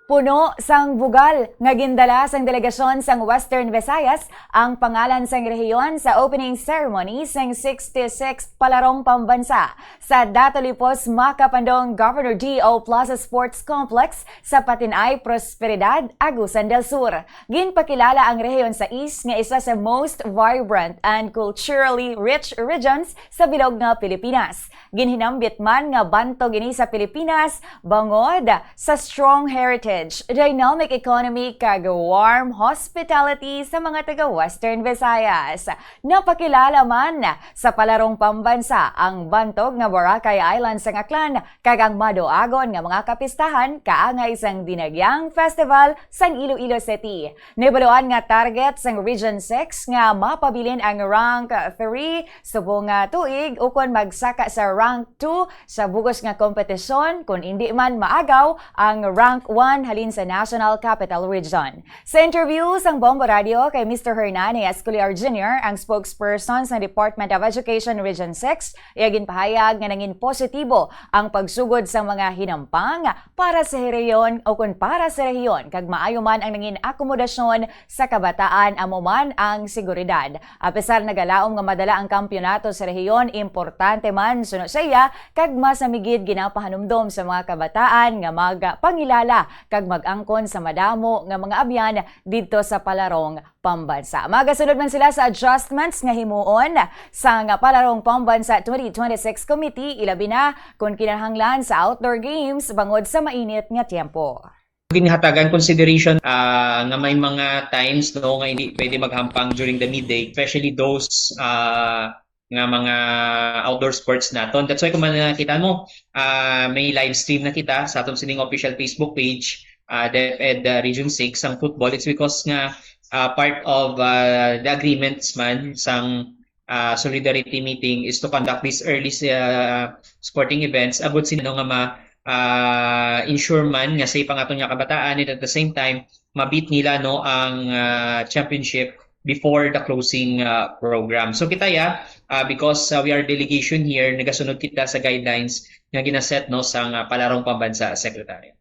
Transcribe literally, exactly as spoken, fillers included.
Puno sang bugal nga gindala sang delegasyon sang Western Visayas ang pangalan sang rehiyon sa opening ceremony sang sixty-sixth Palarong Pambansa sa Dato Lipos Macapandong Governor D O Plaza Sports Complex sa Patinay, Prosperidad, Agusan del Sur. Ginpakilala ang rehiyon sa East nga isa sa most vibrant and culturally rich regions sa bilog nga Pilipinas. Ginhinambit man nga bantog ini sa Pilipinas bangod sa strong heritage, dynamic economy, kag warm hospitality sa mga taga Western Visayas. Napakilala man sa Palarong Pambansa ang bantog nga Boracay Island sang Aklan kag ang maduagon nga mga kapistahan kaangay sang Dinagyang Festival sang Iloilo City. Nahibaluan nga target sang Region six nga mapabilin ang rank three subong nga tuig ukon magsaka sa rank two sa bug-os nga kompetisyon, kun indi man maagaw ang rank one halin sa National Capital Region. Sa interview sang Bombo Radio kay Mister Hernani Escoliar Junior, ang spokesperson sa Department of Education Region six, iya ginpahayag nga nangin positibo ang pagsugod sa mga hinampang para sa rehiyon ukon para sa rehiyon, kag maayo man ang nangin akomodasyon sa kabataan, amo man ang seguridad. Apesar nagalaom nga madala ang kampiyonato sa rehiyon, importante man suno sa iya kag mas namigid ginapahanumdom sa mga kabataan nga magpangilala kag mag-angkon sa madamo nga mga abyan didto sa Palarong Pambansa. Magasunod man sila sa adjustments nga himuon sang Palarong Pambansa twenty twenty-six Committee, ilabi na kon kinahanglan sa outdoor games bangod sa mainit nga tiyempo. Ginhatagan consideration, ah, nga may mga times, no, nga hindi pwede maghampang during the midday, especially those, ah, nga mga outdoor sports naton. That's why kung nakita mo, ah, may live stream na kita sa aton sining official Facebook page, ah, DepEd, ah, Region six, ang football. It's because nga, ah, part of, ah, the agreements man sang, ah, solidarity meeting is to conduct this early, ah, sporting events agud sino nga ma, ah, ensure man nga safe ang aton nga kabataan, and at the same time ma-beat nila, no, ang, ah, championship before the closing, ah, program. So kita ya, ah, because, ah, we are delegation here, nagasunod kita sa guidelines nga ginaset, no, sang, ah, Palarong Pambansa Secretariat.